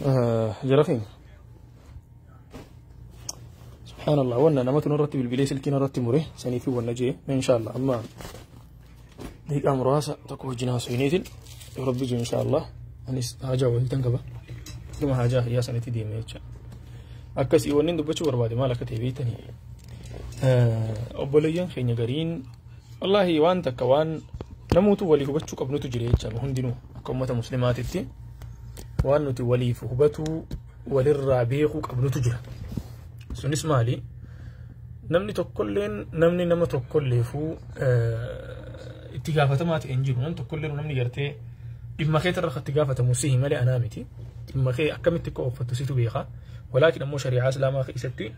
Jara keenya. Subhaanallah, wanna namatu nurratti bilbilee silkii narratti mure saniifi wanna jee. Inshaallah amma daqiiqaa muraasa tokko wajjin haasofneetiin yoo rabbi jiru, inshaallah anis haajaa wahiitan qaba, dhuma haajaa hiyyaa sanitti deeme jecha. Akkasii wanni dubbachuu barbaade maal akka ta'e beektanii? Obboleeyyan keenya gariin, wallaahi, waan takka waan namoota walii hubachuu qabnutu jira jecha. Hundinuu akka ummata muslimaatitti waan nuti waliif hubatuu, walirraa beekuu qabnutu jira. Sunis maali? Namni tokkolleen, namni nama tokkolleefuu itti gaafatamaa ta'e hin jiru. Namni tokkolleen, namni gartee dhimma kee irra itti gaafatamu sihi malee anaa miti. Dhimma kee akkamitti akka ooffattu situ beeka. Walaakin ammoo shari'aa islaamaa keessatti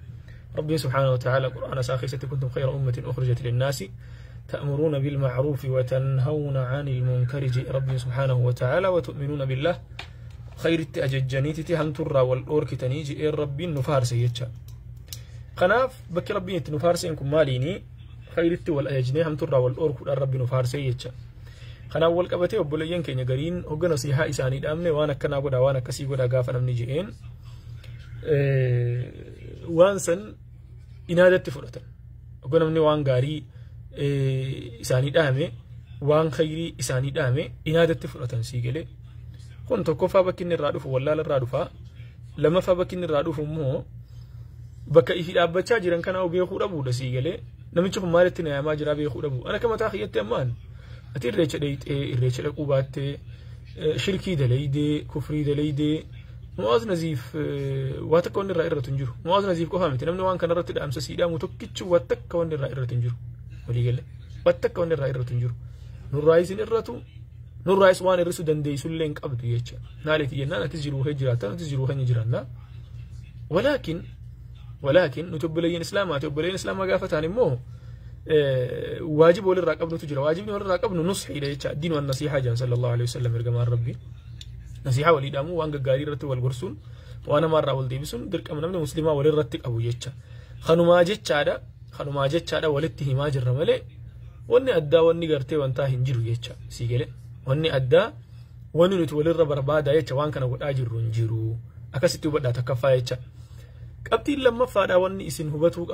Rabbiin subhaanahu wa ta'ala qur'aana isaa keessatti: "كنتم خير أمة أخرجت للناس تأمرون بالمعروف وتنهون عن المنكر" جئ ربي سبحانه وتعالى، "وتؤمنون بالله". Khayritti ajajjaniititi hamturraa wal dhoorkitanii ji'een Rabbiin nu faarse jecha. Kanaaf bakki Rabbiin itti nu faarseen kun maaliini? Khayritti wal ajajnee hamturraa wal dhoorkuudhaan Rabbi nu faarsee jecha. Kanaaf wal qabatee obboleeyyan keenya gariin hogga nasiihaa isaanii dhaabne, waan akkanaa godhaa, waan akkasii godhaa gaafa namni je'een, waan san inaadatti fudhatan. Hogga namni waan gaarii isaanii dhaame, waan khayrii isaanii dhaame, inaadatti fudhatan, sii galee? Kun tokkoffaa bakki inni irraa dhufu wallaala irraa dhufaa. Lammaffaa bakki inni irraa dhufu immoo bakka ifi dhaabbachaa jiran kanaa beekuu dhabuudha, sii galee? Namichi kun maalitti na yaamaa jiraa beekuu dhabu. Ana akka mataa kiyyatti ammaan ati irreecha dheeyxee, irreecha dhaquu baattee, shirkii dalaydee, kufrii dalaydee, Mu'aaz Naziif waa takka wanni irraa irratu hin jiru. Mu'aaz Naziif qofa miti, namni waan kanarratti dhaamsa sii dhaamu tokkichi waa takka wanni irraa irratu hin jiru. Walii galee waa takka wanni irraa irratu hin jiru. Nurraayis hin irratu, nurraayis waan hir'isuu dandeessullee hin qabdu jecha. Maaliif jennaan, atis jiruu kee jiraata, atis jiruu keenya jiraanna. Walaakin nuti obboleeyyan islaamaati. Obboleeyyan islaamaa gaafa ta'an immoo waajiba walirraa qabnutu jira. Waajibni walirraa qabnu nusxiidha jecha. الدين النصيحة jaan صلى الله عليه وسلم ergamaan Rabbi. Nasihaa walii dhaamuu, waan gaggaarii irratti wal gorsuun, waan namaarraa wal deebisuun dirqama namni muslimaa walirratti qabu jecha. Kanumaa jechaadha. Kanumaa jechaadha walitti himaa jirra malee wanni addaa, wanni gartee wantaa hin jiru jecha, sii galee? Wanni addaa wanni nuti walirra barbaadaa jecha waan kana godhaa jirru hin jiru. Akkasitti hubadhaa takkaffaa jecha. Qabxiin lammaffaadha wanni isin hubatuu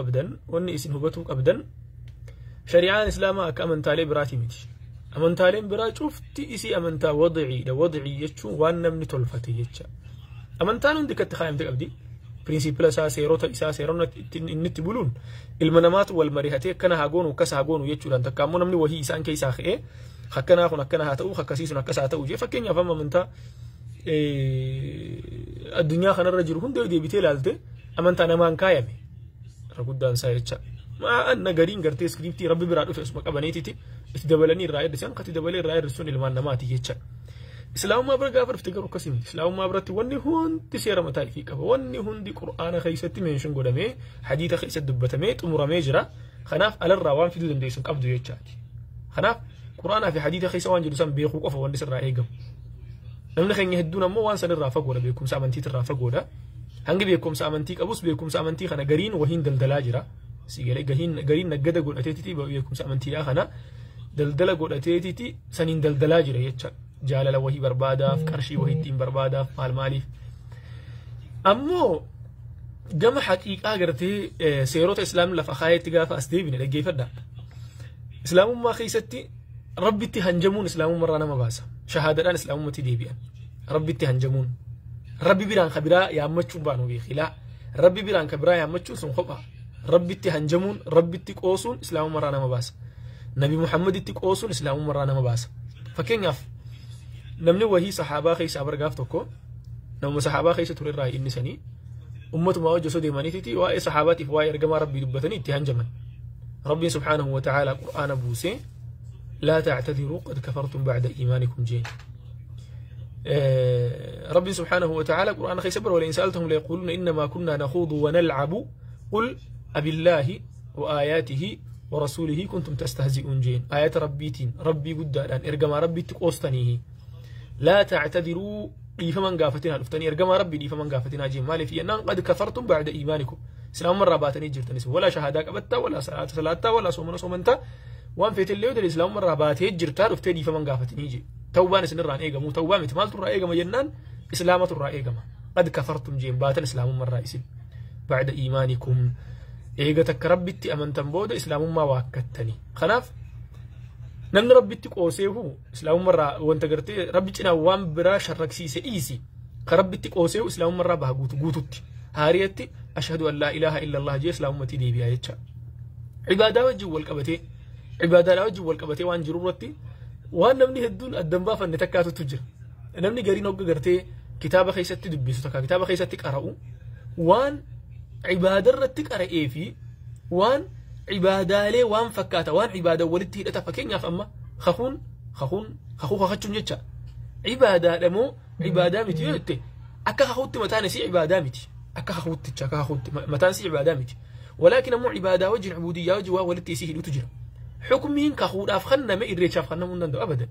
qabdan, shari'aan islaamaa akka amantaalee biraati miti. Amantaaleen biraa cufti isii amantaa wadiciidha. Wadicii jechuun waan namni tolfate jecha. Amantaan hundi akkatti kaayamte qabdi. Principle isaa, seerota isaa, seerota inni itti buluun ilma namaatu wal mari'atee akkana haa goonu, akkas haa goonu jechuudhaan, takka ammoo namni wahii isaan keessaa ka'ee akkanaa kun akkana haa ta'u, akkasii sun akkas haa ta'u jee. Fakkeenyaaf amma amantaa addunyaa kanarra jiru hunda deebitee ilaalte, amantaa namaan kaayame irra guddaan isaa jecha. Maa gariin gartee script rabbi biraa dhufe osuma qabaniititi itti dabalanii irraa hir'isan, kati dabalee irraa hir'isuun ilmaan namaati jecha. Islaamummaa bira gaafa dhufte garuu akkasii miti. Islaamummaa biratti wanni hundi seera mataa ifii qaba. Wanni hundi qur'aana keessatti mention godhamee, hadiita keessatti dubbatamee xumuramee jira. Kanaaf alarraa waan fiduu dandeessu hin qabdu jechaati. Kanaaf qur'aanaa fi hadiita keessa waan jiru san beekuu qofa wanni sirraa eegamu. Namni keenya hedduun ammoo waan san irraa fagoodha, beekumsa amantiitirraa fagoodha. Hangi beekumsa amantii qabus, beekumsa amantii kana gariin wahiin daldalaa jira. Si galee? Gariin naggada godhateetiti beekumsa amantiidhaa kana daldala godhateetiti saniin daldalaa jira jecha. Jaalala wahii barbaadaaf, qarshii wahii ittiin barbaadaaf, maal maaliif. Ammoo gama haqiiqaa gartee seerota islaamni lafa kaayetti gaafa as deebine, dhaggeeffadha. Islaamummaa keessatti Rabbitti hanjamuun islaamummaarraa nama baasa. Shahaadadhaan islaamummatti deebi'an. Rabbitti hanjamuun. Rabbi biraan ka biraa yaammachuun baanu beekilaa. Rabbi biraan ka biraa yaammachuun sun kophaa. Rabbitti hanjamuun, Rabbitti qoosuun islaamummaarraa nama baasa. Nabi Muhammaditti qoosuun islaamummaarraa nama baasa. Fakkeenyaaf namni wahii sahaabaa keessaa bargaaf tokko, nama sahaabaa keessa ture irraa, inni sanii ummatumaa wajji osoo deemaniititi waa'ee sahaabaatiif waa'ee ergamaa Rabbii dubbatanii itti hanjaman. Rabbiin سبحانه وتعالى qur'aana buusee: "لا تعتذروا قد كفرتم بعد إيمانكم" jeen. ربي سبحانه وتعالى قرآن خيسبر: "ولئن سألتهم ليقولون إنما كنا نخوض ونلعب قل أبالله وآياته ورسوله كنتم تستهزئون" jeen. آيات ربيتين، ربي قدادان، إرجما ربي تقوستنيه، لا تعتذروا dhiifaman gaafatinaa, dhuftanii ergamaa Rabbii dhiifaman gaafatinaa jeen. Maaliif jennaan, قد كفرتم بعد إيمانكم, islaamumarraa baatanii jirtanis. Walaa shahaadaa qabattaa, walaa salaata salaattaa, walaa soomana soomantaa, waan feetellee yoo ta'e islaamumarraa baatee jirtaa, dhuftee dhiifaman gaafatinii jee. Tawbaan isinirraan eegamu, tawbaa miti. Maaltu irraa eegama jennaan, islaamatu irraa eegama. Qad kafartum jeen baatan islaamummaa isin ba'da iimaanikum eega takka rabbitti amantan booda islaamummaa waakkattani. Kanaaf namni rabbitti qooseehu islaamummaa wanta gartee rabbi cinaa waan biraa sharraksiise dhiisi ka rabbitti qooseehu islaamummaa baha guutu guututti haariyatti ashhadu an laa ilaaha illa allah jee islaamummatti deebi'a jecha. Ibaadaa wajjin wal qabatee ibaadaadhaa wajjin wal qabatee waan jiru irratti waan namni hedduun addan baafanne takkaatutu jira. Namni gariin hogga gartee kitaaba keessatti dubbisu takka kitaaba keessatti qara'u waan ibaada irratti qara'ee fi waan ibaadaalee waan fakkaata waan ibaada walitti hidhata. Fakkeenyaaf amma kakuun kakuun kakuu kakachuun jecha ibaadaadha moo ibaadaa miti yoo jette akka kakuutti mataan isii ibaadaa miti, akka kakuutti akka kakuutti mataan isii ibaadaa miti, walaakin ammoo ibaadaa wajjin ubudiyyaa wajjin waan walitti isii hidhutu jira. Xukmiin kakuudhaaf kenname irreechaaf kennamuu hin danda'u abadan.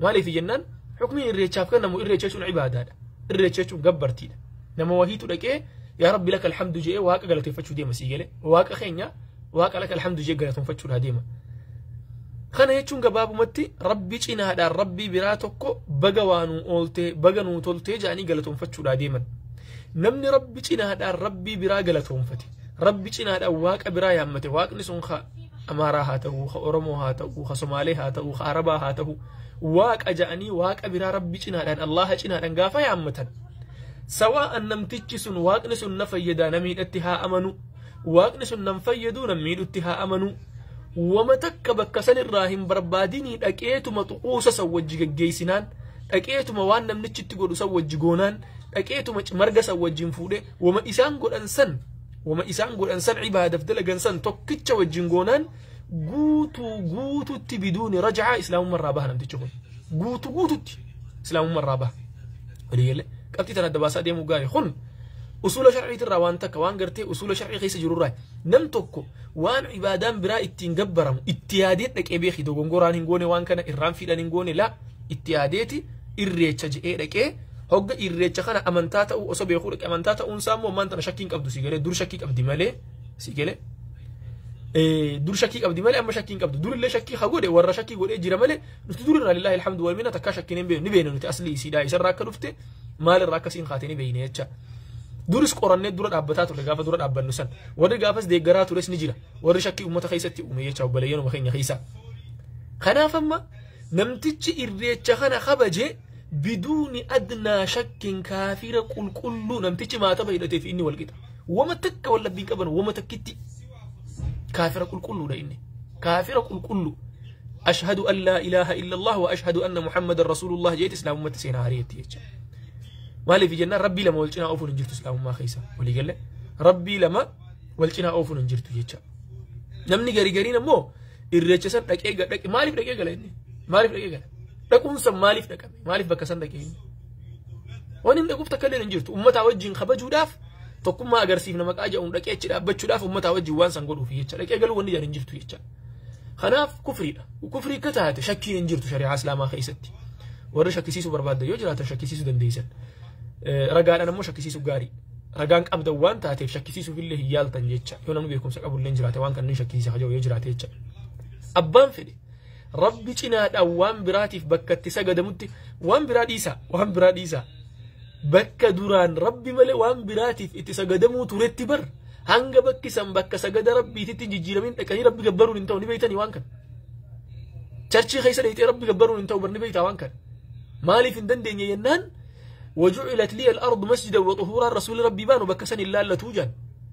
Maaliif jennaan xukmiin irreechaaf kennamu irreecha jechuun ibaadaadha, irreecha jechuun gabbartiidha. Nama wahiitu dhaqee yaa rabbi laka alhamdu jedhee waaqa galateeffachuu deema sii galee waaqa keenya waaqa laka alhamdu jedhee galatoonfachuudhaa deema. Kana jechuun gabaabumatti rabbi cinaadhaan rabbi biraa tokko baga waa nuu ooltee baga nuu toltee jedhanii galatoonfachuudhaa deeman. Namni rabbi cinaadhaan rabbii biraa galatoonfate rabbi cinaadhaan waaqa biraa yaammate waaqni sun ka Amaaraa haa ta'uu, ka Oromoo haa ta'uu, ka Somaalee haa ta'uu, ka Arabaa haa ta'uu, waaqa jedhanii waaqa biraa rabbi cinaadhaan Allaha cinaadhaan gaafa yaammatan sawa'an namtichi sun waaqni sun na fayyadaa na miidhatti haa amanu, waaqni sun nan fayyaduu nan miidhutti haa amanu, wama takka bakka sanirraa hin barbaadinii dhaqeetuma xuquusa san wajji geggeessinaan dhaqeetuma waan namnichitti godhu san wajji goonaan dhaqeetuma marga san wajjin fuudhe wama isaan godhan san wama isaan godhan san ibaadaaf dalagan san tokkicha wajjin goonaan guutuu guututti biduuni rajacaa islaamummaa irraa baha namtichi kun guutuu guututti islaamummaa irraa baha. Waliigalee qabxii tana adda baasaa deemuu gaarii kun usuula sharciitirraa waan takka waan gartee usuula sharcii keessa jirurraa nam tokko waan ibaadaan biraa ittiin gabbaramu itti yaadee dhaqee beeki dogongoraan hin goone waan kana irraan fiidhan hin goone laa itti yaadeeti irreecha je'ee dhaqee hogga irreecha kana amantaa ta'uu osoo beekuu dhaqee amantaa ta'uun isaa immoo maan tana shakkii hin qabdu si galee dur shakkii qabdi malee si galee dur shakkii qabdi malee amma shakkii hin qabdu durillee shakkii haa godhe warra shakkii godhee jira malee nuti durirraa lillaahi alhamdu wal minna takkaa shakkiin hin beeknu ni beekna nuti aslii isiidhaa isarraa akka dhufte maalirraa akkasiin kaatee ni beekne jecha. Duris qorannee dura dhaabbataa ture gaafa dura dhaabbannu san warri gaafas deeggaraa tures ni jira warri shakkii uummata keessatti uume jecha obboleeyyanuma keenya keessa. Kanaaf amma namtichi irreecha kana kabaje biduuni adnaa shakkiin kaafira qulqulluu namtichi maataba hidhateef inni walqixa. Wama takka wallabbiin qaban wama takkitti kaafira qulqulluudha inni kaafira qulqulluu. Ashhadu an laa ilaaha illa Allah wa ashhadu anna Muhammadan Rasuulullah jeeti islaamummaatti seenaa hariyetti jecha. Maaliif jennaan rabbii lama wal cinaa oofuun hin jirtu islaamummaa keessa walii galee rabbii lama wal cinaa oofuun hin jirtu jecha. Namni garii gariin ammoo irreecha san dhaqee dhaqe maaliif dhaqee gala inni maaliif dhaqee gala dhaquun san maaliif dhaqame maaliif bakka san dhaqee inni waan inni dhaquuf takka illee hin jirtu uummataa wajjin kabajuudhaaf tokkummaa agarsiifna maqaa jedhuun dhaqee achi dhaabbachuudhaaf uummataa wajjin waan san godhuuf jecha dhaqee galuu wanni jedhan hin jirtu jecha. Kanaaf kufriidha kufrii akka taate shakkiin hin jirtu shari'aa islaamaa keessatti warri shakkisiisuu barbaaddan yoo jiraatan shakkisiisuu dandeessan. Ragaadhaan ammoo shakkisiisuu gaarii ragaan qabdan waan taateef shakkisiisuuf illee hin yaaltan jecha yoo namni beekumsa qabu illee jiraate waan kanneen shakkisiisa haja'u yoo jiraate jecha. Abbaan fedhe rabbi cinaadhaan waan biraatiif bakka itti sagadamutti waan biraa dhiisa waan biraa dhiisa bakka duraan rabbi malee waan biraatiif itti sagadamuu turetti bar hanga bakki san bakka sagada rabbiititti hin jijjiiramin dhaqanii rabbi gabbaruun hin ta'u ni beeytanii waan kana. Charchii keessa dheeyxee rabbi gabbaruun hin ta'u bar ni beeytaa waan kana. Maaliif hin dandeenye jennaan وجعلت لي الأرض مسجدا وطهورا رسول ربي بانو بكسن الله لتوجن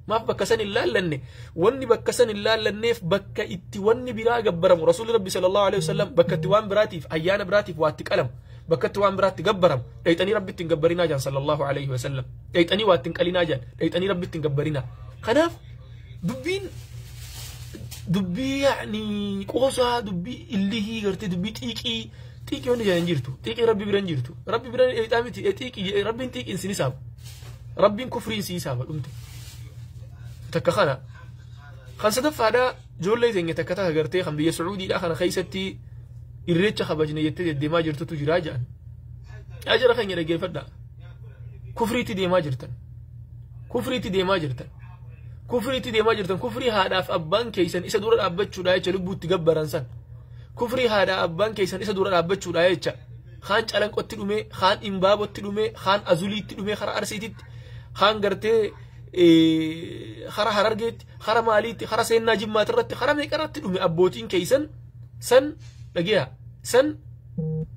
ما في بكسن الله لني وني بكسن الله لنيف بك اتي وني بلا جبرم رسول ربي صلى الله عليه وسلم بكتوان براتي في أيانا براتي في واتك ألم بكتوان براتي جبرم ليتني ربي تنجبرنا جان صلى الله عليه وسلم ليتني واتنقلنا جان ليتني ربي تنجبرنا خناف دبين دبي يعني قوسا دبي اللي هي قرتي دبي تيكي Xiiqii wanni jedhan jirtu xiiqii rabbi bira hin jirtu rabbi bira miti xiiqii rabbiin xiiqiin sin hisaaba rabbiin kufriin si hisaaba dhumte takka kana kan sadaffaadhaa ijoollee teenya takka takka gartee kan biyya Sacuudiidhaa kana keessatti irreecha kabajne jettee deddeemaa jirtutu jiraa jedhan yaa jara keenya dhaggeeffadhaa kufriitti deemaa jirtan kufriitti deemaa jirtan kufriitti deemaa jirtan kufrii haadhaaf abbaan keessan isa dura dhaabbachuudhaa jecha lubbuutti gabbaran san kufrii haadha abbaan keessan isa dura dhaabbachuudha jecha Kaan Calanqotti dhume, kaan Imbaabotti dhume, kaan Azuliitti dhume, kara Arsiititti, kaan gartee kara Harargeetti, kara maaliitti, kara Seennaa Jimmaati irratti, kara meeqa irratti dhume abbootiin keeysan san. Dhageeya, san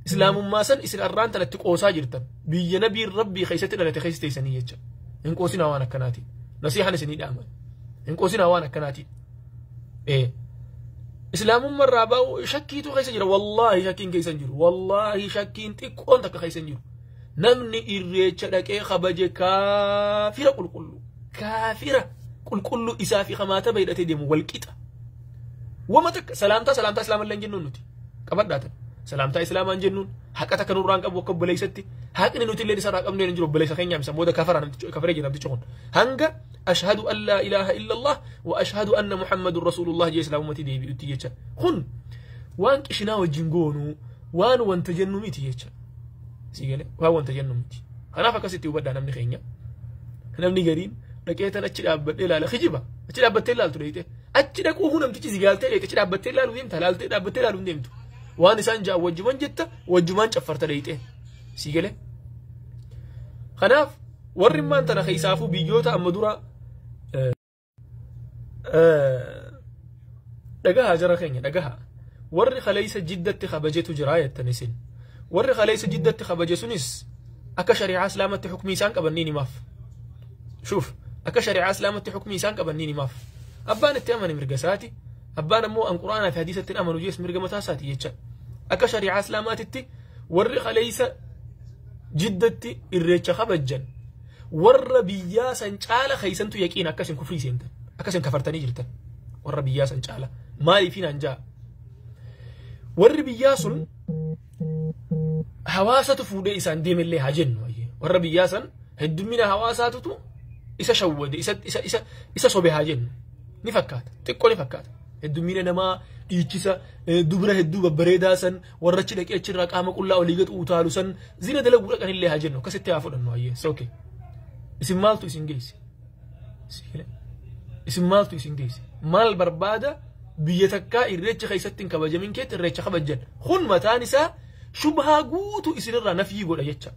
islaamummaa san isin arraan tanatti qoosaa jirtan, biyya nabiin rabbii keessatti dhalate keessa teessanii jecha. Hin qoosinaa waan akkanaati. Nasiihan isinii dhaaman, hin qoosinaa waan akkanaati. Islaamummaa irraa ba'u shakkiitu keessa jira. Wallaahi shakkiin keessa hin jiru. Wallaahi shakkiin xiqqoon takka keessa hin jiru. Namni irreecha dhaqee kabaje kaafira qulqullu, kaafira qulqulluu. Isaa fi hamaata hidhatee deemu wal qixa. Wama takka salaamtaa islaamallee hin jennuun nuti qabadhaatan. Salaamtaa islaamaa hin jennuun. Haqa takka nurraan qabu akka obboleessatti. Haqni nuti illee isarraa qabnu hin jiru. Obboleessa keenyaaf isa booda kafaraa namtichi kafaree jira. Namtichi kun hanga ashhadu an laa ilaaha illallah wa ashhadu anna muhammadun rasuulullah jee islaamumatti deebi'utti jecha. Kun waan qishinaa wajjin goonuu, waan wanta jennu miti jecha. Sii galee? Waan wanta jennu miti. Kanaaf akkasitti hubadhaa. Namni keenya, namni gariin dhaqee tan achi dhaabbadhee ilaala. Kijiba. Achi dhaabbattee ilaaltu dheeyte? Achi dhaquu namtichi si gaaltee dheeyte achi dhaabbattee ilaaluu deemta? Laaltee dhaabbattee ilaaluu hin deemtu. Waan isaan jaa wajjuman jetta, wajjumaan caffarta dheeyte. Sii galee? Kanaaf warri immaan tana keessaafuu biyyoota amma dura dhagahaa, jara keenya dhagahaa. Warri kaleessa Jiddatti kabajetu jira jettan isin. Warri kaleessa Jiddatti kabaje sunis akka shari'aa islaamatti hukmii isaan qaban ni himaaf. Shuuf, akka shari'aa islaamatti hukmii isaan qaban ni himaaf. Abbaan itti amane mirga isaati. Abbaan ammoo an quraanaa fi hadiisatti hin amanu jees mirga mataa isaati jecha. Akka shari'aa islaamaatitti warri kaleessa Jiddatti irreecha kabajjan warra biyyaa san caala keeysantu yaqiin akkasin kufrii seentan, akkasin kafartanii jirtan warra biyyaa san caala. Maaliifi naan jaa? Warri biyyaa sun hawaasatu fuudhee isaan deemellee haa jennu. Warra biyyaa san heddummina hawaasaatutu isa shawwade, isa isa isa isa sobe haa jennu. Ni fakkaata, xiqqoo ni fakkaata. Heddummina namaa, dhiichisa dubra hedduu babbareedaa san, warra achi dhaqee achirraa qaama qullaa olii gad utaalu san, zina dalaguu dhaqanillee haa jennu, akkasitti haa fudhannu. Hayyee, okay, isin maaltu isin geesse? Isin maaltu isin geesse? Maal barbaada biyya takkaa irreecha keessatti hin kabajamin keetti irreecha kabajjan? Kun mataan isaa shubhaa guutuu isinirraa nafyii godha jecha,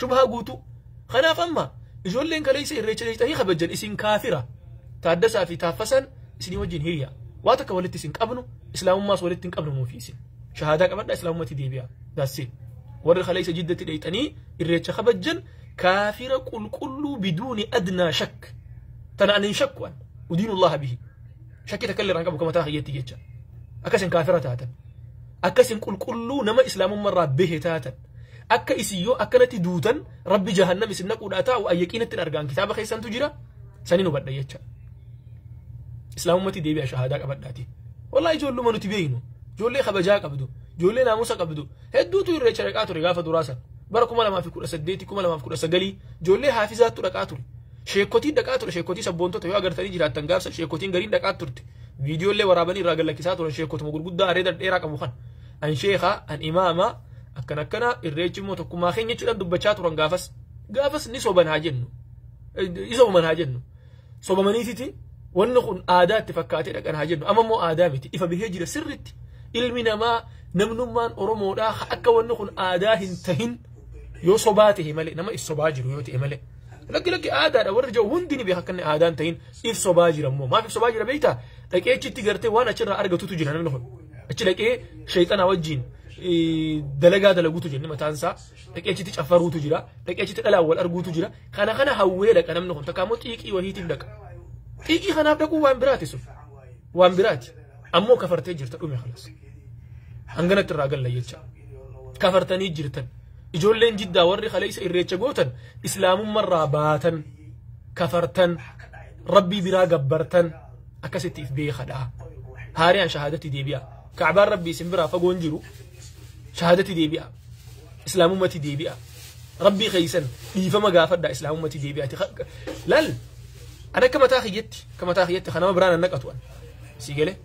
shubhaa guutuu. Kanaaf amma ijoolleen kaleessa irreecha jettanii kabajjan isin kaafira. Taaddasaa fi Taaffasan isinii wajjin hiriya. Waa takka walitti isin qabnu, islaamummaas walitti hin qabnu. Nuufi isin shahaadaa qabadha, islaamummatti deebi'a. That's it. Warri kaleessa Jiddatti dheeyxanii irreecha kabajjan kaafira qulqulluu biduuni adnaa shakk. Tana ani hin shakku, an udiinullaha bihi. Shakki takka illee irraan qabu kamataa kiyyetti jecha. Akkasin kaafira taatan, akkasin qulqulluu nama islaamummaa bahe taatan, akka isin yoo akkanatti duutan rabbi jahannam isin naquudhaa taa'u ayyaqiinatti argaan kitaaba keessantu jira sanin hubadha jecha. Islaamummatti deebi'a, shahaadaa qabadhaati. Wallahi ijoolluma nuti beeynu, ijoollee kabajaa qabdu, ijoollee naamusa qabdu hedduutu irreecha dhaqaa ture gaafa duraa san, bara 2018, 2019. Ijoollee haafizaattu dhaqaa ture, sheekotiin dhaqaa ture. Sheekotii sabboontota yoo agartanii jiraattan, gaafsa sheekotiin gariin dhaqaa turte. Viidiyoolee waraabanii irraa gallakkisaa turan. Sheekotuma gurguddaa areeda dheeraa qabu kan an sheekaa, an imaamaa, akkana akkana, irreechi immoo tokkummaa keenya jechuudhaan dubbachaa turan gaafas. Gaafas ni soban haa jennu, ni sobaman haa jennu, sobamaniititi wanni kun aadaa itti fakkaatee dhaqan haa jennu. Amma immoo aadaa miti, ifa bahee jira sirritti. Ilmi namaa, namnummaan Oromoodhaa akka wanni kun aadaa hin tahin yoo sobaa ta'e malee, nama if sobaa jiru yoo ta'e malee, lakki lakki aadaadha warri jiru hundi ni beeka akka inni aadaan tahin. If sobaa jira immoo. Maaf if sobaa jira beektaa? Dhaqee achitti gartee waan achirraa argatutu jira. Namni kun achi dhaqee sheexanaa wajjin dalagaa dalaguutu jira. Mataan isaa dhaqee achitti caffaruutu jira, dhaqee achitti dhalaan wal arguutu jira. Kana kana hawwee dhaqa namni kun. Takka immoo xiiqii wahiitiif dhaqa. Xiiqii kanaaf dhaquu waan biraati, sun waan biraati. Ammoo kafartee jirta, dhume, khalas. Hanganatti irraa galla jecha. Kafartanii jirtan. Ijoolleen Jiddaa warri kaleessa irreecha gootan islaamummarraa baatan, kafartan, rabbii biraa gabbartan. Akkasitti if beekadha. Haariyaan shahaadatti deebi'a. Kacbaan rabbii isin biraa fagoon jiru. Shahaadatti deebi'a, islaamummatti deebi'a, rabbii keeysan dhiifama gaafadha, islaamummatti deebi'aati. Laal, an akka mataa kiyyatti kan nama biraan an naqatu an. Sii galee?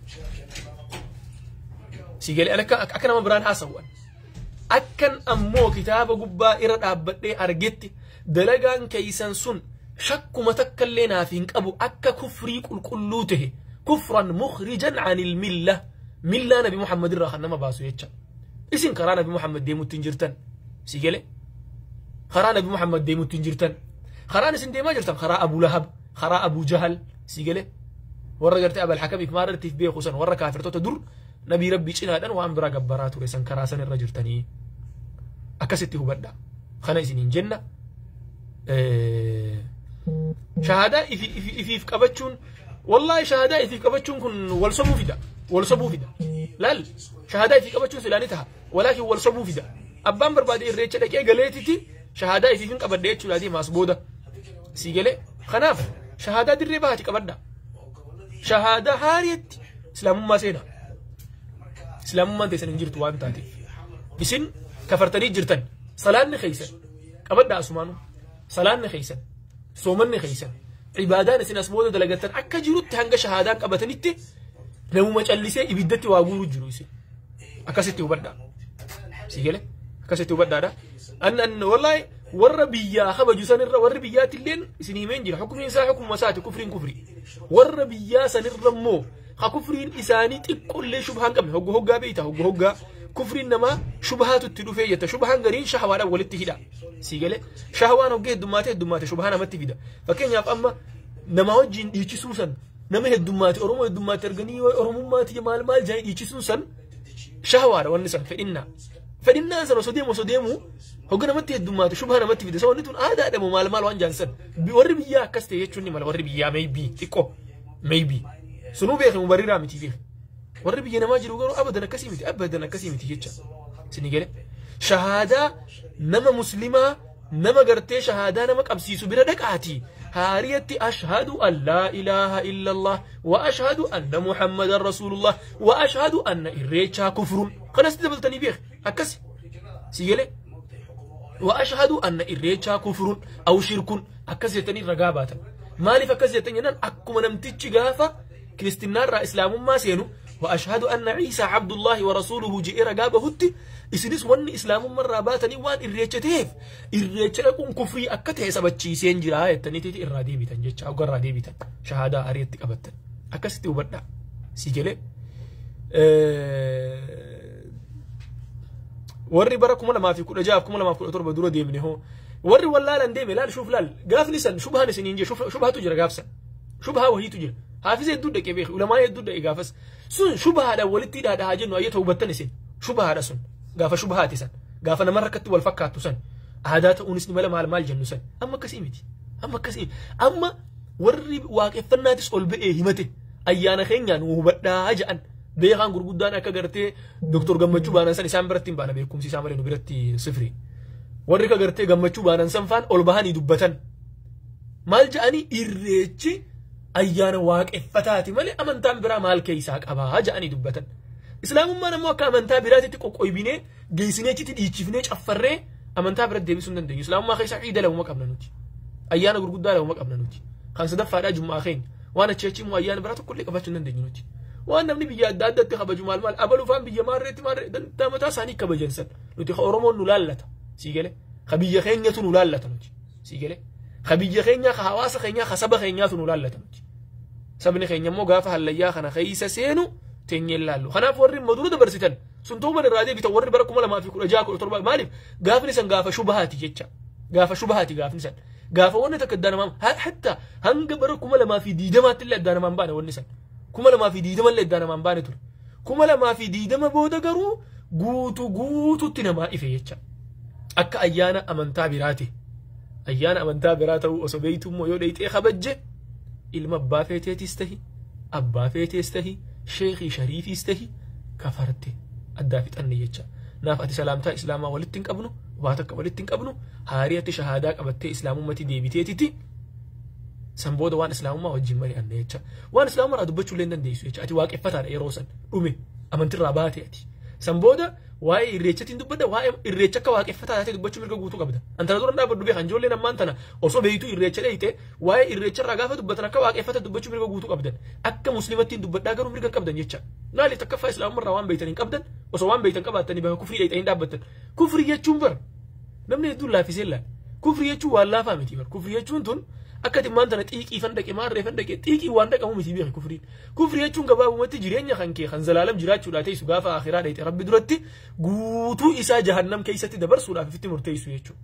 Sii galee? An akka nama biraan haasawu an. Akkan ammoo kitaaba gubbaa irra dhaabbadhee argetti dalagaan keeysan sun shakkuma takkallee naaf hin qabu akka kufrii qulqulluu tahe, kufran mukhrijan anil milla, millaa nabi Muhammad irraa kan nama baasu jecha. Isin karaa nabi Muhammad deemutti hin jirtan. Si galee karaa Nabi Muhammad deemutti hin jirtan. Karaan isin deemaa jirtan karaa Abu Lahab, karaa Abu Jahal. Si galee warra gartee Abal Hakamiif maarrattiif beeku san, warra kaafirtoota dur nabii Rabbii cinaadhaan waan biraa gabbaraa ture san, karaa san irra jirtanii. Akkasitti hubadha. Kana isiniin jenna. Shahaadaa ifiif qabachuun, wallaahi shahaadaa ifiif qabachuun kun wal sobuu fida. Wal sobuu fida. Laal, shahaadaa ifii qabachuun silaa ni taha. Walaakin wal sobuu fida. Abbaan barbaade irreecha dhaqee galeetiti shahaadaa ifiif hin qabadhe jechuudha deemaas booda. Si galee kanaaf shahaadaa dirree bahaati qabadha. Shahaadaa haariitti islaamummaa seena. Islaamummaan teessan hin jirtu waan taateef. Isin kafartanii jirtan. Salaanni keeysan qabadha asumaanu. Salaanni keeysan, soomanni keeysan, ibaadaan isin as booda dalagattan akka jirutti hanga shahaadaan qabatanitti namuma callisee ibiddatti waa guuru jiru isin. Akkasitti hubadhaa. Si galee akkasitti hubadhaadha. An wallaahi warra biyyaa kabaju sanirra, warri biyyaatti illeen isin himeen jira. Hukumiin isaa hukuma isaati, kufriin kufri. Warra biyyaa sanirra immoo ha kufriin isaanii xiqqoollee shubhaan qabne hogga hoggaa beeyta, hogga hoggaa kufriin namaa shubhaatu itti dhufee jetta. Shubhaan gariin shahawaadhaan walitti hidha. Si galee shahawaan hoggee heddummaate heddummaate shubhaa namatti fida. Fakkeenyaaf amma nama wajjin dhiichisuu san, nama heddummaate, Oromoo heddummaate arganii Oromummaati maal maal jaanii dhiichisuun san shahawaadha, wanni san fedhinnaa. Fedhinnaan san osoo deemu hogga namatti heddummaate shubhaa namatti fide. Wanni tun aadaadha moo maal maal waan jaansan. Warri biyyaa akkas ta'e jechuun ni mala, warri biyyaa maybe xiqqoo maybe sunuu beeke mubarriraa miti beeke. Warri biyya namaa jiru garuu abadan akkasii miti, abadan akkasii miti jecha. Isin gale shahaadaa nama muslimaa, nama gartee shahaadaa nama qabsiisu bira dhaqaati. Haariyatti ashhadu an laa ilaaha illallah wa ashhadu anna Muhammadan rasuulullah wa ashhadu anna irreechaa kufrun, kanas dabaltanii beek akkasi. Si galee wa ashhadu anna irreechaa kufrun aw shirkun akkas jettanii ragaa baatan. Maaliif akkas jettan jennaan, akkuma namtichi gaafa kiristinnaa islaamummaa seenu wa ashhadu anna Ciisaa abdullahi wa rasuuluhu je'ee ragaa bahutti, isinis wanni islaamummaa irraa baatanii waan irreecha ta'eef irreecha dhaquun kufrii akka ta'e sabachiiseen jira jettaniiti irraa deebitan jecha. Hogga irraa deebitan shahaadaa ariitti qabattan. Akkasitti hubadhaa. Si galee warri bara 2016, 2017 dura deemne hoo, warri wallaalan deeme, laal, shuuf, laal, gaafni san shubhaan isiniin jee shubhatu jira. Gaafsan shubhaa wahiitu jira. Haafisa hedduu dhaqee beeku, ulamaa hedduu dhaqee gaafas sun shubhaadha walitti hidhaadha haa jennu. Ayyata hubattan isin shubhaadha sun, gaafa shubhaati san, gaafa nama rakkatti wal fakkaattu san, aadaa ta'uunis ni mala maal maal jennu san. Amma akkasii miti, amma akkasii. Amma warri waaqeffannaatis ol ba'ee himate, ayyaana keenyaan hubadhaa ja'an. Beekaan gurguddaan akka gartee Doktor Gammachuu baanan san, isaan biratti hin baana, beekumsi isaa malee nu biratti sifri. Warri ka gartee Gammachuu baanan san faan ol bahanii dubbatan. Maal ja'anii? Irreechi ayyaana waaqeffataati malee amantaan biraa maal keessaa qabaa ja'anii dubbatan. Islaamummaan ammoo akka amantaa biraatitti qoqqoybinee geessinee achitti dhiichifnee caffarree amantaa biratti deebisuu hin dandeenyu. Islaamummaa keessaa ciida lamuma qabna nuti. Ayyaana gurguddaa lamuma qabna nuti. Kan sadaffaadhaa jummaa keenya. Waan achi achi immoo ayyaana biraa tokkollee qabaachuu hin dandeenyu nuti. Waan namni biyya adda addaatti kabaju maal maal abaluu faan biyya maarreetti maarree dantaa mataa isaanii kabajan san nuti ka Oromoon nu laallata. Sii galee ka biyya keenyatu nu laallata nuti. Sii galee ka biyya keenyaa, ka hawaasa keenyaa, ka saba keenyaatu nu laallata nuti. Sabni keenya immoo gaafa hallayyaa kana keessa seenu teenyee laallu. Kanaaf warri madura dabarsitan sun ta'uu irraa deebitan, warri bara 2016, 17, maaliif gaafni san gaafa shubahaati jecha. Gaafa shubahaati gaafni san. Gaafa wanni takka addaan namaa hatta hanga bara 2020tti illee addaan namaan baane wanni san. 2020 illee addaan namaan baane ture. 2020 booda garuu guutuu guutuutti namaa ife jecha. Akka ayyaana amantaa biraati. Ayyaana amantaa biraa ta'uu osoo beeytu immoo yoo dheeyxee kabajje, ilma abbaa feeteetis tahi, abbaa feetees tahi, sheekii shariifiis tahi, kafarte, addaa fixanne jecha. Naaf ati salaamtaa islaamaa walitti hin qabnu, waa takka walitti hin qabnu. Haariyatti shahaadaa qabattee islaamummatti deebiteetiti san booda waan islaamummaa wajjin mari'anne jecha. Waan islaamummaa irraa dubbachuu illee hin dandeessu jecha. Ati waaqeffataadha, yeroo san dhume, amantirraa baate ati. San booda waa'ee irreechatiin dubbadda, waa'ee irreecha akka waaqeffataa taatee dubbachuu mirga guutuu qabda. Antana dura dhaabbadhu beekan, ijoolleen ammaan tana osoo beeytuu irreecha dheeyte waa'ee irreecha irraa gaafa dubbatan akka waaqeffata dubbachuu mirga guutuu qabdan. Akka muslimattiin dubbadhaa garuu mirga hin qabdan jecha. Maali? Takkaffaa islaamummaa irraa waan beeytan hin qabdan. Osoo waan beeytan qabaattanii bakka kufrii dheeytanii hin dhaabbattan. Kufrii jechuun bara namni hedduun laaffisee laala. Kufrii jechuun waan laafaa miti bara. Kufrii jechuun tun Akka timmaan tana xiiqii fan dhaqe maarree fan dhaqe xiiqii waan dhaqamu miti beeki kufriin. Kufrii jechuun gabaabumatti jireenya kan kee kan zalaalam jiraachuudhaa teessu gaafa akhiraa dheete rabbi duratti guutuu isaa jahannam keessatti dabarsuudhaaf itti murteessu jechuudha.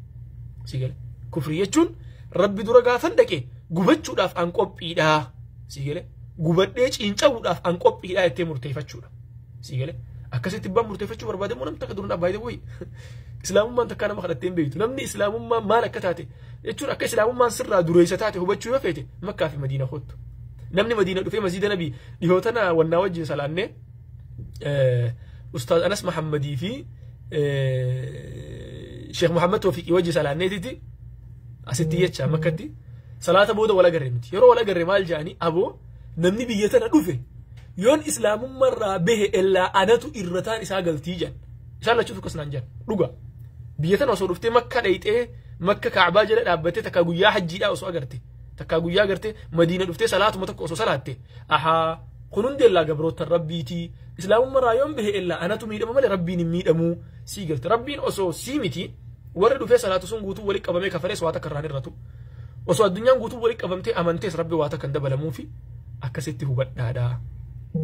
Si gale kufrii jechuun rabbi dura gaafan dhaqe gubachuudhaaf an qophiidhaa. Si gale gubadhee ciinca'uudhaaf an qophiidhaa jettee murteeffachuudha. Si gale akkasitti baan murteeffachuu barbaade immoo namni takka duraan dhaabbaayee wayi. Islaamummaan takkaa nama kadhattee hin beektu. Namni islaamummaan maal akka taate jechuun akka islaamummaan sirraa dureessa taate hubachuu yoo feete Makkaa fi Madiina kottu. Namni Madiina dhufee masjiida Nabii dhihoo tana wannaa wajjin salaannee Ustaaz Anas Mahammadii fi Sheekh Muhammad Toofiqii wajjin salaanneetiti asitti jecha Makkatti salaata booda wal agarre miti. Yeroo wal agarre maal jedhanii aboo namni biyya tana dhufe yoon islaamummaarraa bahe ellaa anatu irrataan isaa galtii jedhan. Isaan lachuutu akkas naan jedhan dhuga. Biyya tana osoo dhuftee Makka dhayxee Makka Kaabaa jala dhaabbattee takkaa guyyaa hajjiidhaa osoo agarte takkaa guyyaa agarte Madiina dhuftee salaatuma tokko osoo salaatte ahaa kun hundi ellaa gabroota rabbiitii islaamummaarraa yoon bahe ellaa anatu miidhama malee rabbiin hin miidhamuu sii galte. Rabbiin osoo sii miti warri dhufee salaatu sun guutuu walitti qabamee kafarees waa takka irraan irratu. Osoo addunyaan guutuu walitti qabamtee amantees rabbi waa takka hin dabalamuufi akkasitti hubadhaadha.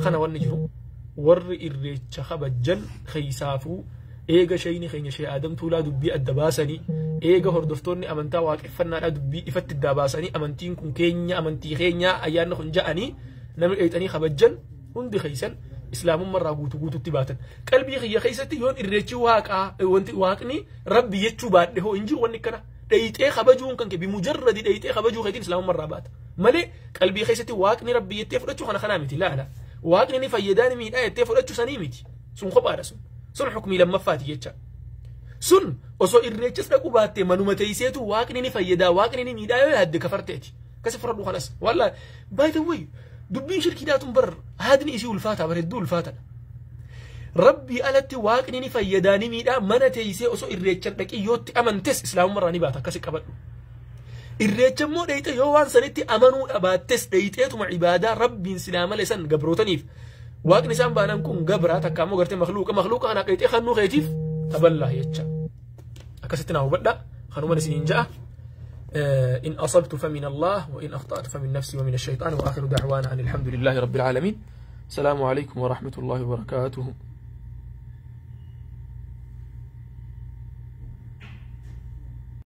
Kana wanni jiru warri irreecha kabajjan keessaafuu eega shayni keenya Shee Aadam Tuulaa dubbii adda baasanii eega hordoftoonni amantaa waaqeffannaadhaa dubbii ifatti adda baasanii amantiin kun keenya amantii keenya ayyaanni kun ja'anii namni dheeyxanii kabajjan hundi keessan islaamummaarraa guutuu guututti baatan. Qalbii kiyya keessatti yoon irreechi waaqaa wanti waaqni rabbi jechuu baadhe hoo hin jiru wanni akkana. Dheeyxee kabajuun kan kee bimujarradi dheeyxee kabajuu keetiin islaamummaarraa baata. Malee qalbii keessatti waaqni rabbi jettee fudhachuu kana kanaa miti laala. Waaqni ni fayyadaa ni miidhaa jettee fudhachuu sanii miti. Sun kophaadha sun. Sun hukumii lammaffaati jecha. Sun osoo irreechas dhaquu baattee manuma teesseetu waaqni ni fayyadaa waaqni ni miidhaa yoo yaadde kafarteeti. Akkasi fudhadhu kanas. Wallaahi by the way dubbiin shirkiidhaatun bar haadni isii ulfaataa bar hedduu ulfaataadha. Rabbii alatti waaqni ni fayyadaa ni miidhaa mana teessee osoo irreechan dhaqii yootti amantes islaamummaarraa ni baata akkasi qabadhu. Irreecha immoo dheeyxee yoo waan sanitti amanuu dhabaattes dheeyxeetuma ibaadaa rabbiin silaa malee san gabrootaniif waaqni isaan baanan kun gabraa takka ammoo gartee makluuqa makluuqa kana dheeyxee kannuu keetiif taballaa jecha. Akkasitti naa hubadha kanuman isiniin ja'a. إن أصبت فمن الله وإن أخطأت فمن نفسي ومن الشيطان وآخر دعوانا أن الحمد لله رب العالمين. السلام عليكم ورحمة الله وبركاته.